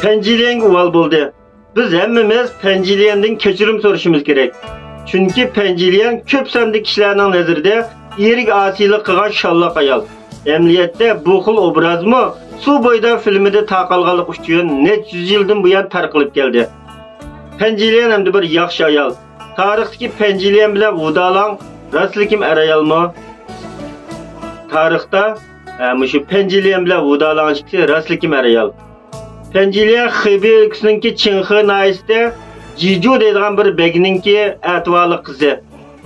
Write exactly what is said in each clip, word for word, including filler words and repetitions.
پەنجىليەنگە ئۇۋال بولدى. بىز ھەممىمىز پەنجىليەندىن كەچۈرۈم سورىشىمىز كېرەك. چۈنكى پەنجىليەن كۆپ ساندىكى كىشىلەرنىڭ نەزىرىدە ئېرىگە ئاسىيلىق قىلغان شاللاق ئايال. ئەمەلىيەتتە بۇ خىل ئوبرازمۇ سۇ بويىدا فىلىمىدا تارقالغانلىقى ئۈچۈن نەچچە يۈز يىلدىن بۇيان تارقىلىپ كەلدى. پەنجىليەن ئەمدى بىر ياخشى ئايال. تارىختىكى پەنجىليەن بىلەن ۋۇدالاڭ راستلىكىم ئەر-ئايالمۇ؟ تارىختا، ئە، مۇشۇ پەنجىليەن بىلەن ۋۇدالاڭ ئىككىسى راستلىكىم ئەر-ئايال. پەنجىليەن خېبېي ئۆلكىسىنىڭكى چىڭخې ناھىيەسىدە جىجۇ دەيدىغان بىر بەگنىڭكى ئەتىۋارلىق قىزى.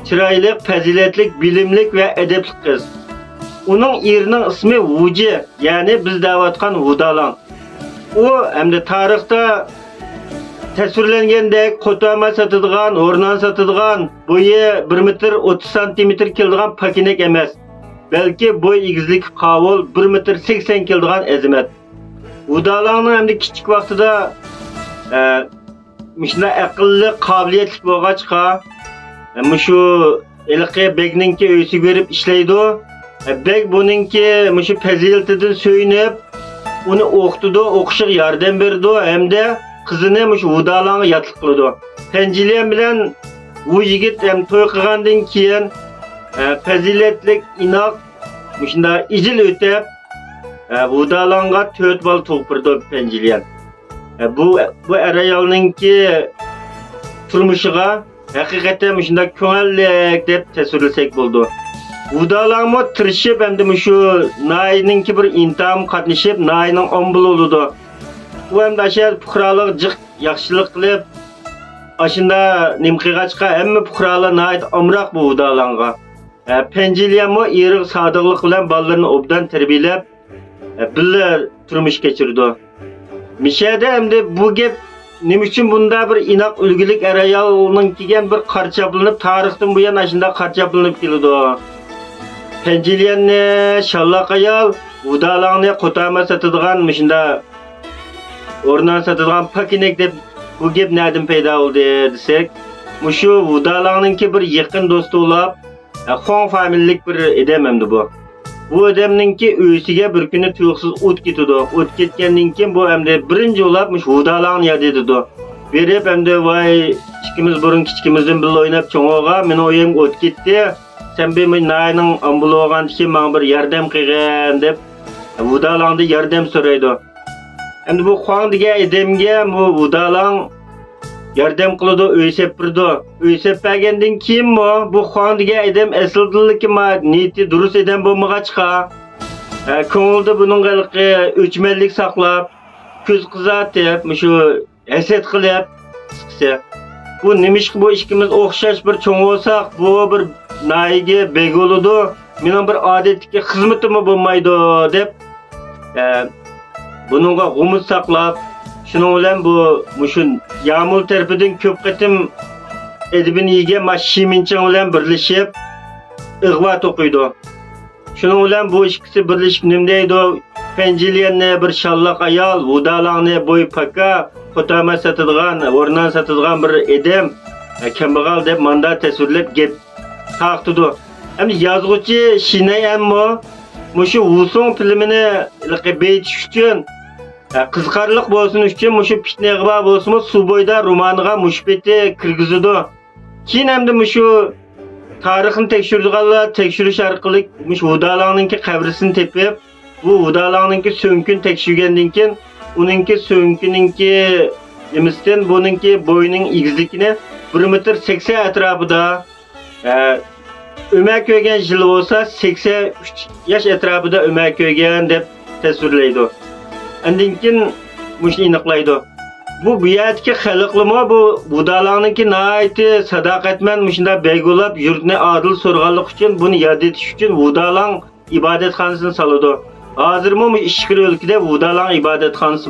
چىرايلىق، پەزىلەتلىك، بىلىملىك ۋە ئەدەپلىك قىز. ئۇنىڭ ئېرىنىڭ ئىسمى ۋۇجى، يەنى بىز دەۋاتقان ۋۇدالاڭ. ئۇ ئەمدى تارىختا تەسۋىرلەنگەندەك قوتۇرما ساتىدىغان، ھورنان ساتىدىغان، بويى بىر مېتىر ئوتتۇز سانتىمېتىر كېلىدىغان پاكىنەك ئەمەس، بەلكى بوي ئېگىزلىكى قاۋۇل بىر مېتىر سەكسەن كېلىدىغان ئەزىمەت. ۋۇدالاڭنىڭ ئەمدى كىچىك ۋاقتىدا، ئە، مۇشۇنداق ئەقىللىق، قابىلىيەتلىك بولغاچقا، مۇشۇ ھېلىقى بەگنىڭكى ئۆيىسىگە بېرىپ ئىشلەيدۇ. بەگ بۇنىڭكى مۇشۇ پەزىلىتىدىن سۆيۈنۈپ، ئۇنى ئوقۇتىدۇ، ئوقۇشىغا ياردەم بېرىدۇ ھەمدە قىزىنى مۇشۇ ۋۇدالاڭغا ياتلىق قىلىدۇ. پەنجىليەن بىلەن بۇ يىگىت ھەم توي قىلغاندىن كېيىن، پەزىلەتلىك، ئىناق، مۇشۇنداق ئىجىل ئۆتەپ، ۋۇدالاڭغا تۆت بالا تۇغۇپ بېرىدۇ پەنجىليەن. بۇ، بۇ ئەر-ئايالنىڭكى تۇرمۇشىغا ھەقىقەتەن مۇشۇنداق كۆڭۈللۈك دەپ تەسۋىرلىسەك بولىدۇ. ۋۇدالاڭمۇ تىرىشىپ ئەمدى مۇشۇ ناھىيەنىڭكى بىر ئىنتاھامغا قاتنىشىپ، ناھىيەنىڭ ئامبىلى بولىدۇ. ئۇ ئەمدى ئاشۇ پۇقرالارغا جىق ياخشىلىق قىلىپ، ئاشۇنداق نېمە قىلغاچقا، ھەممە پۇقرالار ناھايىتى ئامراق بۇ ۋۇدالاڭغا. پەنجىليەنمۇ ئېرىغا سادىقلىق بىلەن بالىلىرىنى ئوبدان تەربىيەلەپ، بىللە تۇرمۇش كەچۈرىدۇ. مىشەدە ئەمدى بۇ گەپ نېمە ئۈچۈن بۇنداق بىر ئىناق، ئۈلگىلىك ئەر-ئايالنىڭ كىيگەن بىر قارا چاپلىنىپ، تارىختىن بۇيان ئاشۇنداق قارا چاپلىنىپ كېلىدۇ. پەنجىليەننى شاللاق ئايال، ۋۇدالاڭنى قوتۇرما ساتىدىغان، مۇشۇنداق ئورنان ساتىدىغان پاكىنەك دەپ بۇ گەپ نەدىن پەيدا بولدى دېسەك، مۇشۇ ۋۇدالاڭنىڭكى بىر يېقىن دوستى بولۇپ، خوڭ فامىلىلىك بىر ئادەم ئەمدى بۇ. بۇ ئادەمنىڭكى ئۆيىسىگە بىر كۈنى تۇيۇقسىز ئوت كېتىدۇ. ئوت كەتكەندىن كېيىن بۇ ئەمدى بىرىنچى بولۇپ مۇشۇ ۋۇدالاڭنى ياد ئېتىدۇ. بېرىپ ئەمدى، ۋاي، ئىككىمىز بۇرۇن كىچىكىمىزدىن بىللە ئويناپ چوڭ بولغان، مېنىڭ ئۆيۈمگە ئوت كەتتى. سەن بىر ناھىيەنىڭ ئامبىلى بولغاندىكىن ماڭا بىر ياردەم قىلغىن دەپ، ۋۇدالاڭدىن ياردەم سورايدۇ. ئەمدى بۇ خۇاڭ دېگەن ئادەمگە بۇ ۋۇدالاڭ ياردەم قىلىدۇ، ئۆي سېلىپ بېرىدۇ. ئۆي سېلىپ بەرگەندىن كېيىنمۇ بۇ خۇاڭ دېگەن ئادەم ئەسلىدىنلا نىيىتى دۇرۇس ئادەم بولمىغاچقا، ھە، كۆڭلىدە بۇنىڭغا ھېلىقى ئۆچمەنلىك ساقلاپ، كۆز قىزارتىپ، مۇشۇ ھەسەت قىلىپ، قىسقىسى، بۇ نېمىشقا بۇ ئىككىمىز ئوخشاش بىر چوڭ بولساق، بۇ بىر ناھىيەگە بەگ بولىدۇ، مېنىڭ بىر ئادەتتىكى خىزمىتىممۇ بولمايدۇ دەپ، ئە، بۇنىڭغا غۇمۇت ساقلاپ، شۇنىڭ بىلەن بۇ مۇشۇ يامۇل تەرىپىدىن كۆپ قېتىم ئەدىپىنى يېگەن مانا شىمىنچىڭ بىلەن بىرلىشىپ ئىغۋا توقۇيدۇ. شۇنىڭ بىلەن بۇ ئىككىسى بىرلىشىپ نېمە دەيدۇ؟ پەنجىليەننى بىر شاللاق ئايال، ۋۇدالاڭنى بوي پاكا، قوتۇرما ساتىدىغان، ھورنان ساتىدىغان بىر ئادەم، كەمبەغەل دەپ ماندا تەسۋىرلەپ گەپ تارقىتىدۇ. ئەمدى يازغۇچى شىنەي ئەنمۇ مۇشۇ ۋۇسۇڭ فىلىمىنى ھېلىقى بېيىتىش ئۈچۈن، قىزىقارلىق بولسۇن ئۈچۈن مۇشۇ پىتنە ئىغۋا بولسىمۇ سۇ بويىدا رومانىغا مۇشۇ پېتى كىرگۈزىدۇ. كېيىن ئەمدى مۇشۇ تارىخنى تەكشۈرىدىغانلار تەكشۈرۈش ئارقىلىق مۇشۇ ۋۇدالاڭنىڭكى قەبرىسىنى تېپىپ، بۇ ۋۇدالاڭنىڭكى سۆڭىكىنى تەكشۈرگەندىن كېيىن، ئۇنىڭكى سۆڭىكىنىڭكى نېمىسىدىن بۇنىڭكى بويىنىڭ ئېگىزلىكىنى بىر مېتىر سەكسەن ئەتراپىدا، ئە، ئۆمەر كۆرگەن يىلى بولسا سەكسەن ئۈچ ياش ئەتراپىدا ئۆمەر كۆرگەن دەپ تەسۋىرلەيدۇ. ئاندىن كېيىن مۇشۇنى ئېنىقلايدۇ. بۇ، بۇ يەردىكى خەلقلىمۇ بۇ ۋۇدالاڭنىڭكى ناھايىتى ساداقەتمەن مۇشۇنداق بەگ بولاپ يۇرتنى ئادىل سورىغانلىقى ئۈچۈن، بۇنى ياد ئېتىش ئۈچۈن ۋۇدالاڭ ئىبادەتخانىسىنى سالىدۇ. ھازىرمۇ مۇشۇ ئىچكىرى ئۆلكىدە ۋۇدالاڭ ئىبادەتخانىسى